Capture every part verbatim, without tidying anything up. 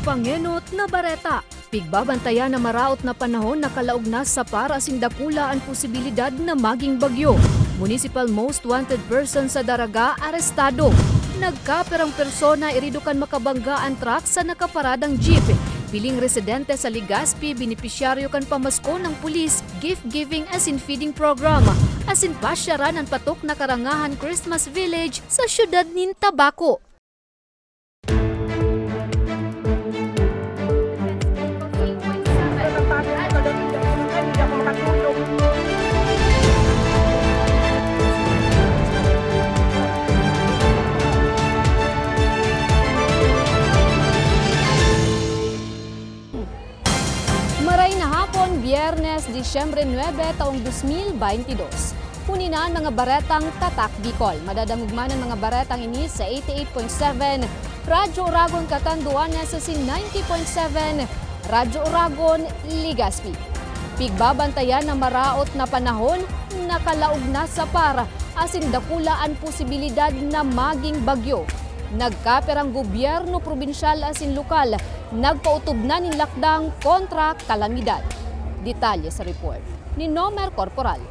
Pangenot na bareta. Pigbabantayan na maraot na panahon nakalaog na sa para asin dakula an posibilidad na maging bagyo. Municipal most wanted person sa Daraga arestado. Nagkapirang persona irido kan makabangga an truck sa nakaparadang jeep. Piling residente sa Legazpi benepisyaryo kan pamasko ng pulis, gift giving asin feeding program. Asin pasyaran an patok na Karangahan Christmas Village sa siyudad nin Tabaco. Maray na hapon, Biyernes, Disyembre nuebe, taong dos mil baynte dos. Huni na an mga baretang Tatak Bicol. Madadangog man an mga baretang ini sa eighty-eight point seven Radyo Oragon, Catanduanes, asin ninety point seven Radyo Oragon, Legazpi. Pigbabantayan na maraot na panahon, nakalaog na sa para, asin dakula an posibilidad na maging bagyo. Nagkapirang gobyerno probinsyal asin lokal nagpaotob na nin lakdang kontra kalamidad. Detalye sa report ni Nomer Corporal.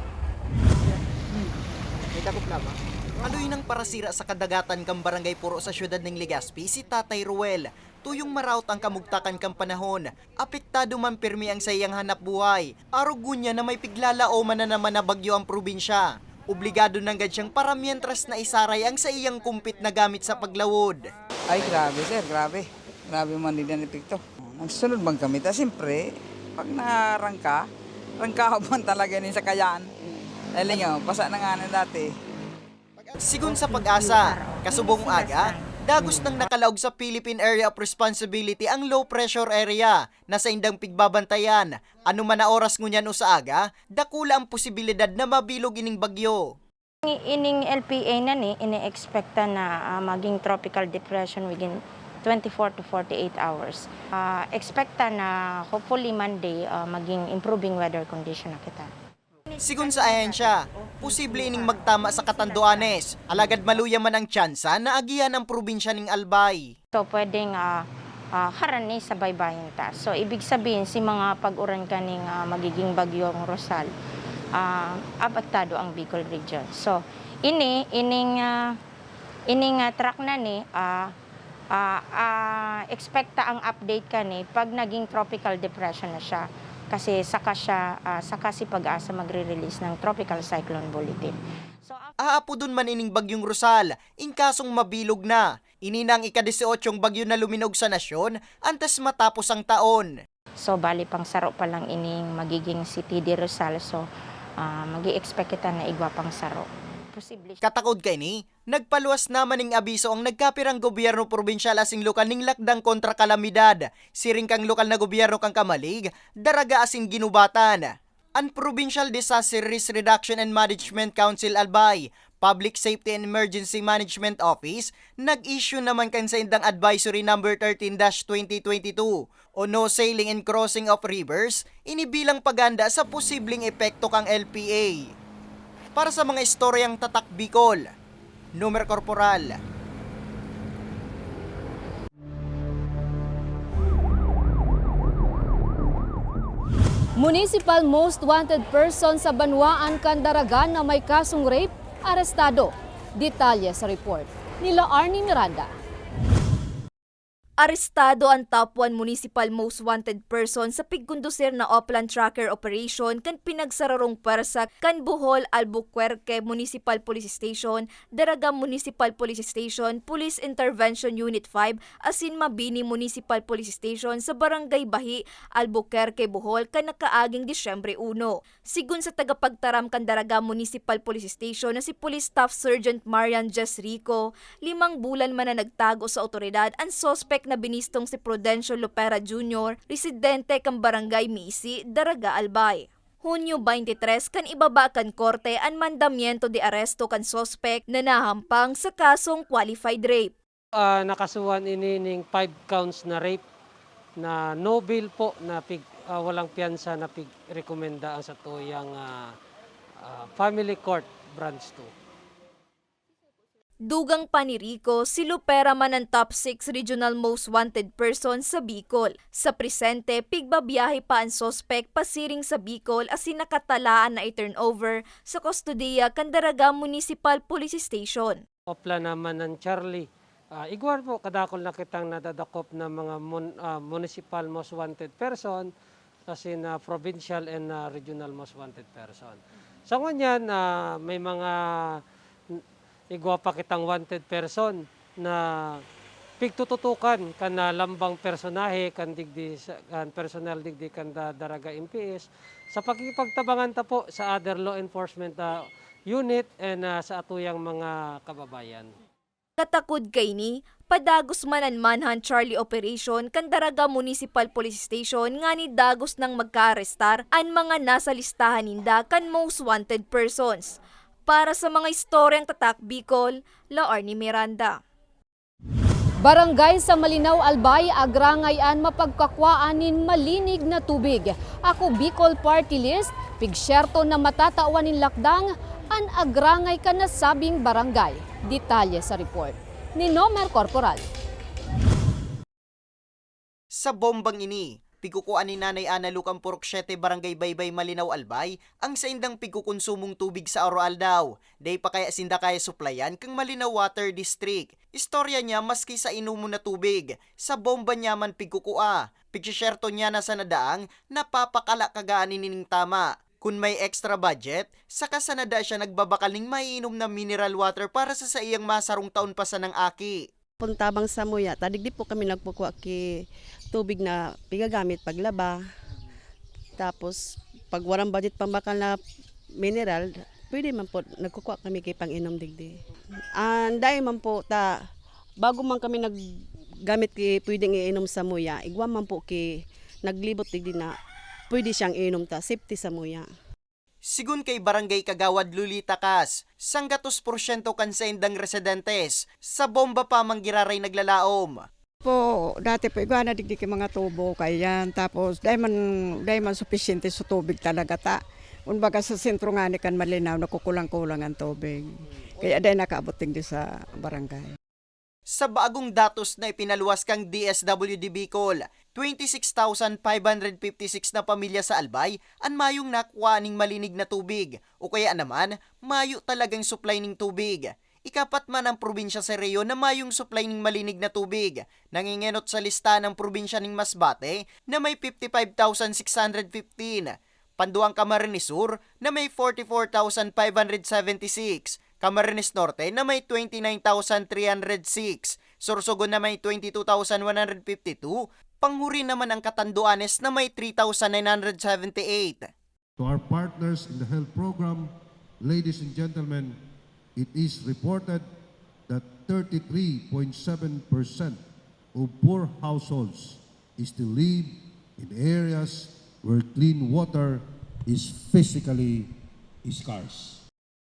May takop lamang. Aloy nang parasira sa kadagatan kan Barangay Puro sa siyudad nin Legazpi si Tatay Ruel. Tuyong maraot ang kamugtakan kan panahon. Apektado man pirmi ang saiyang hanap buhay. Arog ngunyan na may piglalaoman na naman na bagyo ang probinsya. Obligado nanggad siyang para mientras na isaray ang saiyang kumpit na gamit sa paglawod. Ay, grabe, sir, grabe. Grabe man din ang epekto. Nagsunod man kami. Ta, siyempre, pag narangka, rangkaho man talaga nin sakayan. Dahil nga, pasa na nga na dati. Sigon sa PAGASA, kasubong aga, dagos nang nakalaog sa Philippine Area of Responsibility ang low pressure area na saindang pigbabantayan. Ano man na oras ngunyan o sa aga, dakula ang posibilidad na mabilog ining bagyo. Ining L P A na ni, ini-expecta na, ah, maging tropical depression within twenty-four to forty-eight hours. Ah, expecta na hopefully Monday, ah, maging improving weather condition na kita. Sigon sa ahensya, posible ining magtama sa Catanduanes, alagad maluya man ang tsansa na agihan ang probinsya ning Albay. So, pwedeng, ah, ah, harani sa baybayin ta. So, ibig sabihin, si mga pag-uran kaning, ah, magiging bagyong Rosal, ah, apektado ang Bicol Region. So, ini, ining, ah, ining, ah, track na ni, ah, ah, ah, expecta ang update kani pag naging tropical depression na siya. Kasi saka siya, ah, saka si PAGASA magre-release ng tropical cyclone bulletin. So, af- Aapodon man ining bagyong Rosal, in kasong mabilog na. Ini na ang ika-disyotsyong bagyo na luminog sa nasyon, antes matapos ang taon. So, bali pang saro pa lang ining magiging si T D Rosal. So, ah, mag-i-expect kita na igwa pang saro. Posible siya. Katakod kaini, nagpaluwas naman ning abiso ang nagkapirang gobyerno probinsyal asin lokal ning lakdang kontra kalamidad, siring kan lokal na gobyerno kan Camalig, Daraga asin Guinobatan. An Provincial Disaster Risk Reduction and Management Council Albay, Public Safety and Emergency Management Office, nag-issue naman kan saindang Advisory Number thirteen dash twenty twenty-two o No Sailing and Crossing of Rivers, ini bilang paghanda sa posibleng epekto kan L P A. Para sa mga istoryang Tatak Bicol, Nomer Corporal. Municipal most wanted person sa banwaan kan Daraga na may kasong rape, arestado. Detalye sa report nila Arnie Miranda. Arestado an top one municipal most wanted person sa pigkondusir na Oplan Tracker Operation kan pinagsararong pwersa kan Bohol Albuquerque Municipal Police Station, Daraga Municipal Police Station, Police Intervention Unit five, asin Mabini Municipal Police Station sa Barangay Bahi, Albuquerque, Bohol, kan nakaaging Disyembre uno. Sigon sa tagapagtaram kan Daraga Municipal Police Station na si Police Staff Sergeant Marian Jesrico, limang bulan man na nagtago sa awtoridad an suspek na binistong si Prudencio Lopera Junior, residente kan Barangay Misi, Daraga, Albay. Hunyo twenty-three, kan ibaba kan korte an mandamiento de aresto kan suspek na nahampang sa kasong qualified rape. Ah, nakasuhan ini ning five counts na rape na no bail po na pig-, ah, walang piyansa na pigrekomenda ang satuyang, ah, ah, Family Court Branch two. Dugang pa ni Rico, si Lupera man an top six regional most wanted person sa Bicol. Sa presente, pigbabiyahe pa an suspek pasiring sa Bicol asin nakatalaan na i-turnover sa kustodiya kan Daraga Municipal Police Station. Opla naman ng Charlie. Ah, igwar po, kadakol na kitang nadadakop na mga mun-, ah, municipal most wanted person, as in, ah, provincial and, ah, regional most wanted person. Sa ngunyan, ah, may mga n-, igwa pa kitang wanted person na pigtututukan kan, ah, lambang personahe kan digdi sa, kan personal digdi kan da-, Daraga M P S. Sa pakikipagtabangan ta po sa other law enforcement, ah, unit and, ah, sa atuyang mga kababayan. Katakod kaini, padagos man an manhunt Charlie operation kan Daraga Municipal Police Station ngani dagos nang magkaarestar an mga nasa listahan ninda kan most wanted persons. Para sa mga istoryang Tatak Bicol, Laarni Miranda. Barangay sa Malinaw, Albay, agrangay an mapagkakwaan nin malinig na tubig. Ako Bicol Party List, pigsyerto na matatawan nin lakdang an agrangay kan nasabing barangay. Detalye sa report ni Nomer Corporal. Sa bombang ini, pigkukuan ni Nanay Ana Lu kan Purok Siete, Barangay Baybay, Malinaw, Albay, ang saindang pigkukonsumong tubig sa araw-aldaw. Dai pa kaya sinda kaya suplayan kan Malinaw Water District. Istorya niya, maski sa inomon na tubig, sa bomba niya man pigkukua. Pigsisyerto niya na sa nadaang napapakala kagaan nining tama. Kun may extra budget, saka sa nada siya nagbabakal ning maiinom na mineral water para sa saiyang masarong taon pa sanang aki. Pon tabang samuya, ta digdi po kami nagkukua ki tubig na pigagamit paglaba. Tapos, pag walang budget pambakal na mineral, pwede man po, nagkukua kami ki pang-inom digdi. An dai man po ta, bago man kami naggamit ki pwedeng iinom samuya, igwa man po ki naglibot digdi na pwede siyang iinom ta, safety samuya. Sigon kay Barangay Kagawad Lolita Cas, sanggatos porsyento kan saindang residentes sa bomba pa man giraray naglalaom. Po, dati po, igwa na digdi ki mga tubo, kaya yan. Tapos, dai man, dai man supisyente sa tubig talaga ta. Kumbaga, sa sentro ngani kan Malinaw, nakukulang-kulang ang tubig. Kaya dai nakaabot digdi sa barangay. Sa bagong datos na ipinaluwas kan D S W D Bicol, twenty six thousand five hundred fifty six na pamilya sa Albay an mayong nakuha ning malinig na tubig, o kaya naman, mayo talagang supply ning tubig. Ikapat man ang probinsya sa rehiyon na mayong supply ning malinig na tubig. Nangingenot sa listahan ang probinsya ning Masbate na may fifty five thousand six hundred fifteen. Panduang Camarines Sur na may forty four thousand five hundred seventy six, Camarines Norte na may twenty nine thousand three hundred six, Sorsogon na may twenty two thousand one hundred fifty two, Panghuri naman ang Catanduanes na may three thousand nine hundred seventy eight. To our partners in the health program, ladies and gentlemen, it is reported that thirty three point seven percent of poor households still live in areas where clean water is physically scarce.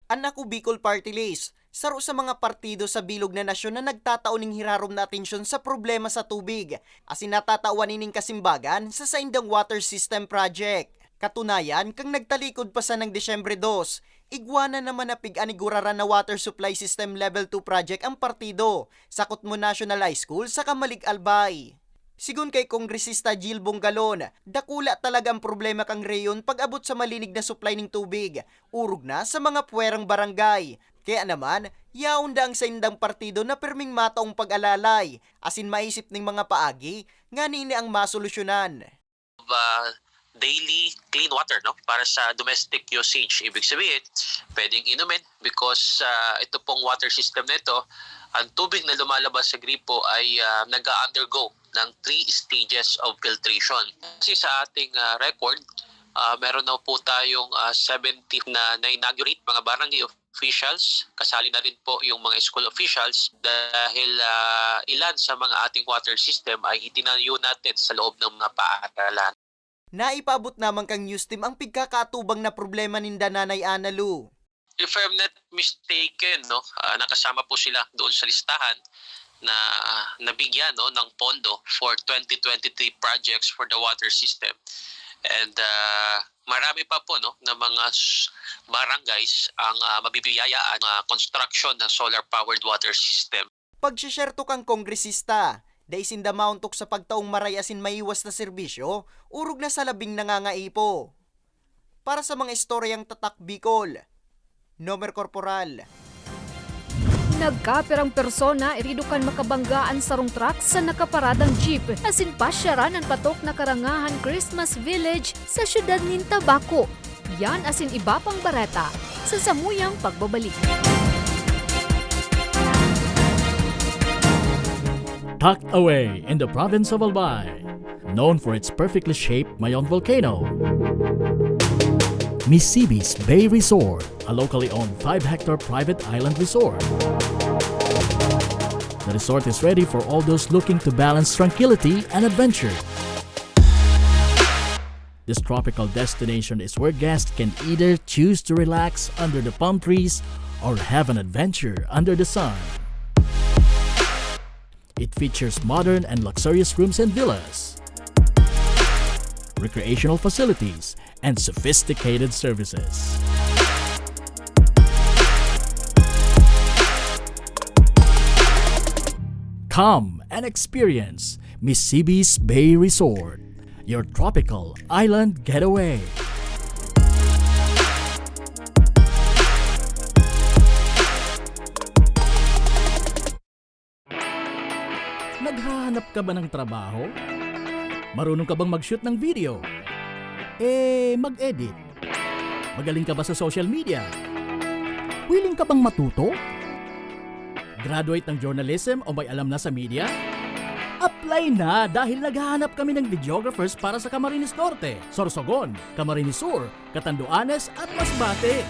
An Ako Bicol Party List, saro sa mga partido sa bilog na nasyon na nagtatao ning hirarom na atensyon sa problema sa tubig, asin natatawan nining kasimbagan sa saindang water system project. Katunayan, kan nagtalikod pa sanang Disyembre dos, igwa na naman na pig-aniguraran na water supply system level two project ang partido, sakot mo National High School sa Camalig, Albay. Sigon kay Kongresista Jill Bongalon, dakula talaga ang problema kan rehiyon pag-abot sa malinig na supply ning tubig, orog na sa mga puwerang barangay. Kaya naman, yaon da ang saindang partido na pirming mataong pag-alalay, asin maisip ning mga paagi ngani ini ang masolusyonan. Ah, daily clean water, no, para sa domestic usage. Ibig sabihin, pwedeng inumin because, ah, ito pong water system na ito, ang tubig na lumalabas sa gripo ay, ah, nag-a-undergo ng three stages of filtration. Kasi sa ating, ah, record, ah, meron na po tayong, ah, seventy na na-inaugurate, mga barangay officials, kasali na rin po yung mga school officials dahil, ah, ilan sa mga ating water system ay itinayo natin sa loob ng mga paaralan. Naipaabot naman kan news team ang pigkakaatubang na problema ninda, Nanay Ana Lu. If I'm not mistaken, no, ah, nakasama po sila doon sa listahan na nabigyan, no, ng pondo for twenty twenty-three projects for the water system. And, ah, marami pa po, no, na mga s-, barangays ang, ah, mabibiyayaan, ah, construction ng solar powered water system. Pagsisiyerto kan kongresista, dai sinda maontok sa pagtaong maray asin maiwas na serbisyo, orog na sa labing nangangaipo. Para sa mga istoryang Tatak Bicol, Nomer Corporal. Nagkapirang persona irido kan makabangga an sarong truck sa nakaparadang jeep, asin pasyaran an patok na Karangahan Christmas Village sa siyudad nin Tabaco. Yan asin iba pang bareta sa samuyang pagbabalik. Tucked away in the province of Albay, known for its perfectly shaped Mayon volcano, Misibis Bay Resort, a locally owned five-hectare private island resort. The resort is ready for all those looking to balance tranquility and adventure. This tropical destination is where guests can either choose to relax under the palm trees or have an adventure under the sun. It features modern and luxurious rooms and villas, recreational facilities, and sophisticated services. Come and experience Misibis Bay Resort, your tropical island getaway. Naghahanap ka ba ng trabaho? Marunong ka bang mag-shoot ng video? Eh, mag-edit? Magaling ka ba sa social media? Willing ka bang matuto? Graduate ng journalism o may alam na sa media? Apply na, dahil naghahanap kami ng videographers para sa Camarines Norte, Sorsogon, Camarines Sur, Catanduanes at Masbate.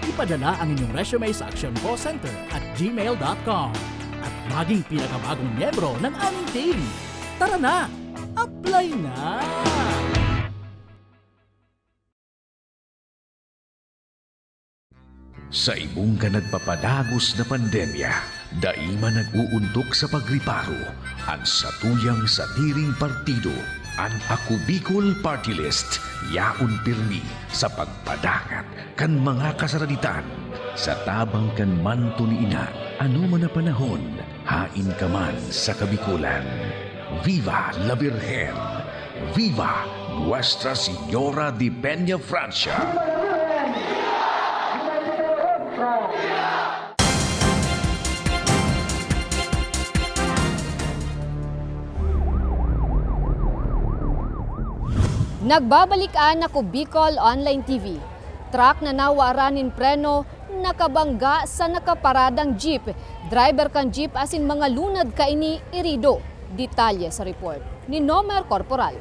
Ipadala ang inyong resume sa actioncallcenter at gmail dot com at maging pinakabagong miyembro ng aming team. Tara na! Apply na! Sa ibong kan nagpapadagos na pandemya, dai man nag-uuntok sa pagriparo an satuyang sadiring partido. An Ako Bicol Party List yaon pirmi sa pagpadangat kan mga kasaraditan. Sa tabang kan manto ni Ina, anoman na panahon, haen ka man sa Kabikolan. Viva la Virgen! Viva Nuestra Señora de Peña Francia! Nagbabalik an Ako Bicol Online T V. Truck na nawaran nin preno, nakabangga sa nakaparadang jeep. Driver kan jeep asin mga lunad kaini irido. Detalye sa report ni Nomer Corporal.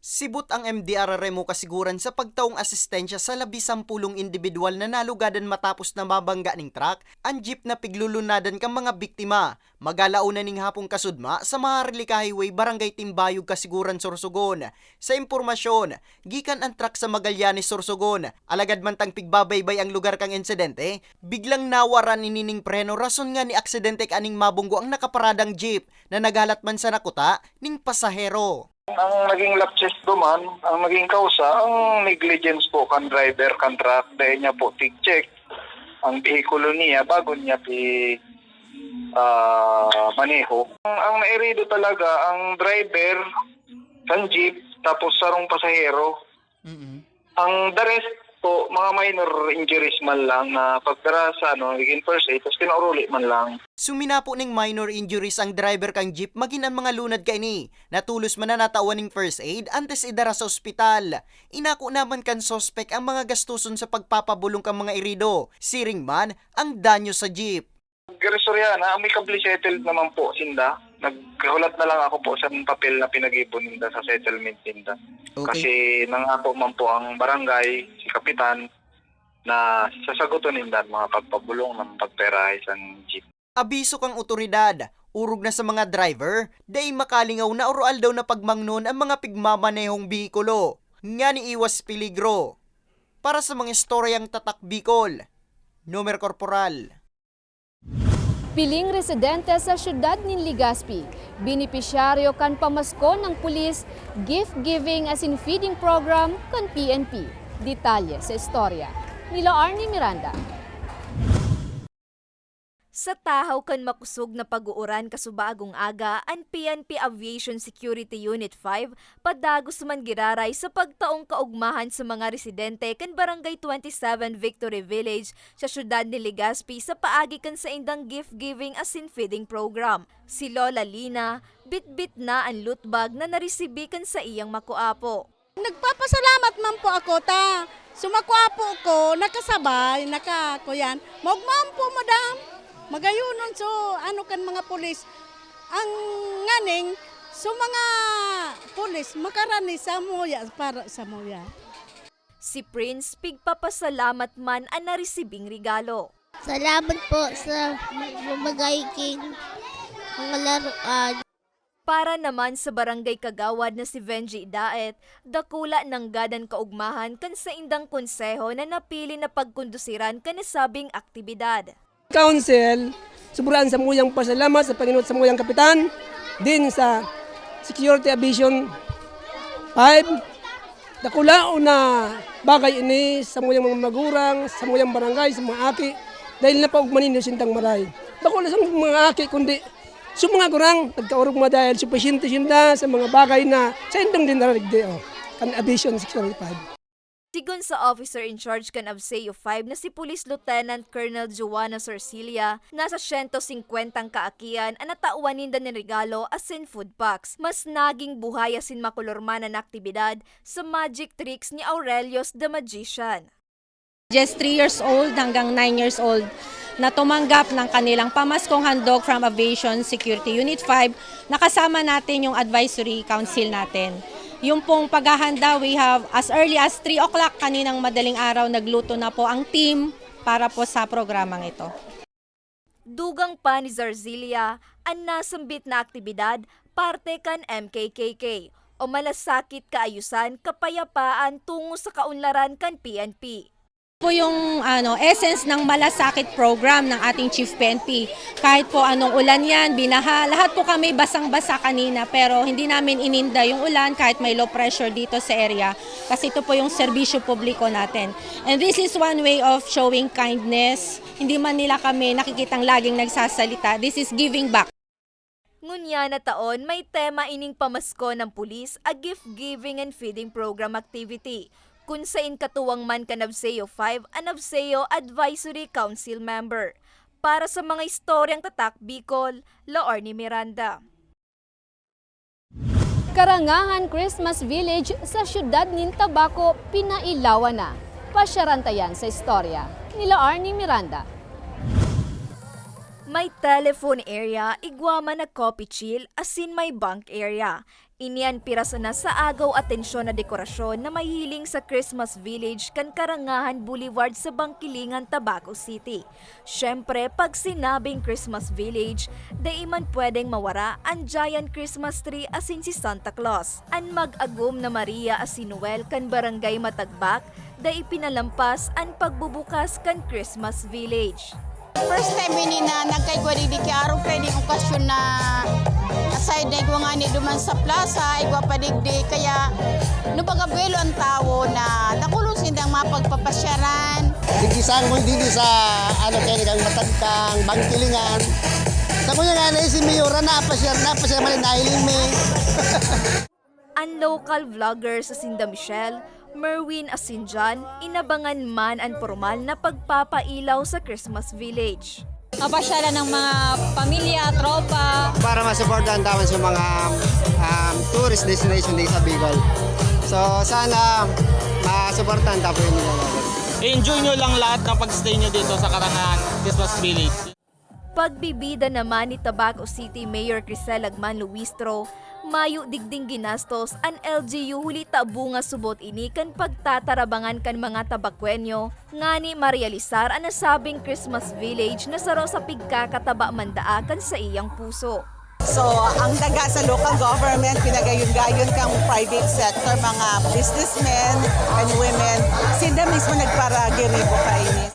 Sibot ang M D R R M O kasiguran sa pagtaong asistensya sa labi sampulong indibidwal na nalugadan matapos na mabangga ning truck an jeep na piglulunadan kan mga biktima. Magalauna ning hapong kasudma sa Maharlika Highway, Barangay Timbayog, Kasiguran, Sorsogon. Sa impormasyon, gikan an truck sa Magallanes, Sorsogon. Alagad mantang pigbabaybay ang lugar kan insidente, biglang nawaran ini ning preno, rason nga niaksidente kaning mabunggo ang nakaparadang jeep na naghalat man sa nakuta ning pasahero. Ang naging lapses duman, ang naging kausa, ang negligence po kan driver kan truck, dai niya po tig-check ang behikulo niya bago niya pi-, ah, maneho. Ang, ang nairido talaga, ang driver kan jeep, tapos sarong pasahero. Mm-mm. Ang the rest po, mga minor injuries man lang na pagdara sa, ano, naging first aid, tapos pinauruli man lang. Suminapo ning minor injuries ang driver kan jeep, magin an mga lunad kaini. Natolos man na natawan ning first aid antes idara sa ospital. Inako naman kan suspek ang mga gastuson sa pagpapabolong kan mga irido. Siring man ang danyo sa jeep. Nag-istorya na, amicably settled naman po sinda. Naghulat na lang ako po sa papel na pinag-ibo ninda sa settlement ninda. Okay. Kasi nangako man po ang barangay, si kapitan, na sasaguton ninda ang mga pagpabolong ng pagperahe sa jeep. Abiso kan otoridad, orog na sa mga driver, dai makalingaw na oro-aldaw na pagmangnon ang mga pigmamanehong behikulo, ngani iwas peligro. Para sa mga istoryang Tatak Bicol, Nomer Corporal. Piling residente sa siyudad nin Legazpi, benepisyaryo kan pamaskon nin pulis, gift-giving asin feeding program kan P N P. Detalye sa istorya nila Arnie Miranda. Sa tahaw kan makosog na pag-uuran kasubagong aga, an P N P Aviation Security Unit five padagos man giraray sa pagtaong kaugmahan sa mga residente kan Barangay twenty-seven Victory Village sa siyudad ni Legazpi sa paagi kan saindang gift-giving asin feeding program. Si Lola Lina, bitbit na an loot bag na naresibi kan saiyang makuapo. Nagpapasalamat man po ako ta sumakuapo ko, nakasabay, naka, kuyan. Maugmaon po, madam. Magayonon so, ano kan mga pulis. Ang nganing, so mga pulis, makarani sa muya, para sa muya. Si Prince, pigpapasalamat man an naresibing regalo. Salamat po sa mamagay king mga laruan. Para naman sa barangay kagawad na si Venji Daet, dakula nanggad an kaugmahan kan saindang konseho na napili na pagkondosiran kan nasabing aktibidad. Council, sobraan samuyang pasalamat sa Panginoon at samuyang kapitan, din sa Security Aviation five. Dakulaon na bagay ini sa samuyang mga magurang, sa samuyang barangay, sa mga aki, dahil napaugma ninyo sindang maray. Bako na sa mga aki, kundi sa mga gurang, nagkaorog mga dahil supisyente sinda sa mga bagay na sa indang dinarigdi, oh, kan Aviation six twenty-five. Sigon sa officer in charge kan Avseo five na si Police Lieutenant Colonel Joanna Sorcilia, nasa siyento singkwentang kaakian an natawan ninda nin regalo asin food packs. Mas naging buhay asin makolor man an aktibidad sa magic tricks ni Aurelius the Magician. Just three years old hanggang nine years old na tumanggap ng kanilang pamaskong handog from Aviation Security Unit five, nakasama natin yung advisory council natin. Yung pong paghahanda, we have as early as three o'clock kaninang madaling araw, nagluto na po ang team para po sa programang ito. Dugang pa ni Zarzilia, an nasambit na aktibidad parte kan M K K K o Malasakit Kaayusan, Kapayapaan tungo sa kaunlaran kan P N P. Po yung, ano, essence ng Malasakit program ng ating Chief P N P. Kahit po anong ulan yan, binaha, lahat po kami basang-basa kanina, pero hindi namin ininda yung ulan kahit may low pressure dito sa area kasi ito po yung serbisyo publiko natin. And this is one way of showing kindness. Hindi man nila kami nakikitang laging nagsasalita. This is giving back. Ngunyan na taon, may tema ining pamaskon ng pulis, a gift-giving and feeding program activity, kun sain katuwang man kan Avseo five an Avseo Advisory Council member. Para sa mga istoryang Tatak Bicol, Laorne Miranda. Karangahan Christmas Village sa siyudad nin Tabaco, pinailawan na. Pasyaran ta yan sa istorya nila Arnie Miranda. May telephone area, igwa man na coffee chill, asin may bank area. Ini an piraso na sa agaw atensyon na dekorasyon na mahihiling sa Christmas Village kan Karangahan Boulevard sa Bangkilingan, Tabaco City. Siyempre, pag sinabing Christmas Village, dai man pwedeng mawara an giant Christmas tree asin si Santa Claus. An mag-agom na Maria asin Noel kan Barangay Matagbak, dai pinalampas an pagbubukas kan Christmas Village. First time ini na nagkaigwa digdi ki arog kay ning okasyon na aside na igwa ngani duman sa plaza, igwa pa digdi, kaya no baga buwelo ang tawo na nakulong sindang mapagpapasyaran. Digdi sa Angol, digdi sa, ano, kaya nagang Matagkang, Bangkilingan. Sa kuya nga na si Mayor, na pasyar, na pasyar man, nahiling mi. An local vloggers asinda Michelle, Merwin asin John, inabangan man an pormal na pagpapailaw sa Christmas Village. Mapasyalan ng mga pamilya, tropa. Para masuportahan taman sa mga, um, tourist destination dito sa Bicol. So, sana masuportahan ta po yung nila. Enjoy nyo lang lahat ng pag-stay nyo dito sa Karangahan Christmas Village. Pagbibida naman ni Tabaco City Mayor Crisel Lagman Luistro, mayo digding ginastos an L G U huli ta bunga subot ini kan pagtatarabangan kan mga Tabacueño ngani marealisar an nasabing Christmas Village na saro sa pigkakataba man daa kan saiyang puso. So, ang daga sa local government, pinagayon-gayon kang private sector, mga businessmen and women, sinda mismo nagparagiribo kaini.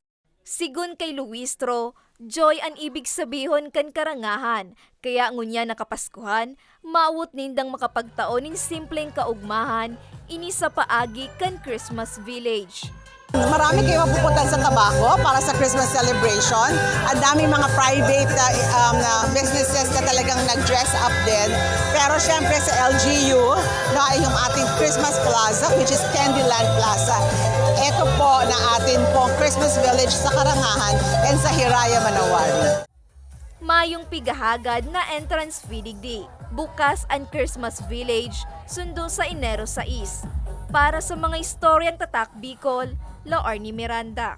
Sigon kay Luistro, Joy an ibig sabihon kan karangahan, kaya ngunyan na Kapaskuhan, mawot nindang makapagtao nin simpleng kaugmahan, ini sa paagi kan Christmas Village. Marami kayo mapupuntahan sa Tabaco para sa Christmas celebration. Ang daming mga private, ah, um, na businesses na talagang nag-dress up din. Pero syempre sa L G U, na yung ating Christmas Plaza, which is Candyland Plaza. Ito po na atin pong Christmas Village sa Karangahan and sa Hiraya, Manawari. Mayong pigahagad na entrance fee digdi. Bukas an Christmas Village, sundo sa Enero sais. Para sa mga istoryang Tatak Bicol, Laorny Miranda.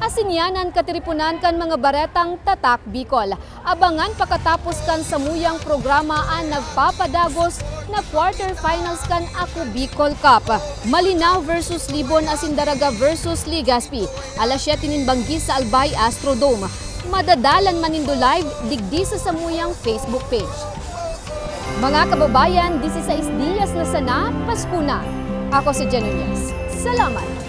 Asin yan an katiriponan kan mga baretang Tatak Bicol. Abangan pakatapos kan samuyang programa an nagpapadagos na quarter finals kan Ako Bicol Cup. Malinao versus Libon asin Daraga versus Legazpi, alas siyete nin banggi sa Albay Astrodome. Madadalan man nindo live digdi sa samuyang Facebook page. Mga kababayan, disisais diyas na sana, Pasko na! Ako si Jen Nunez. Salamat!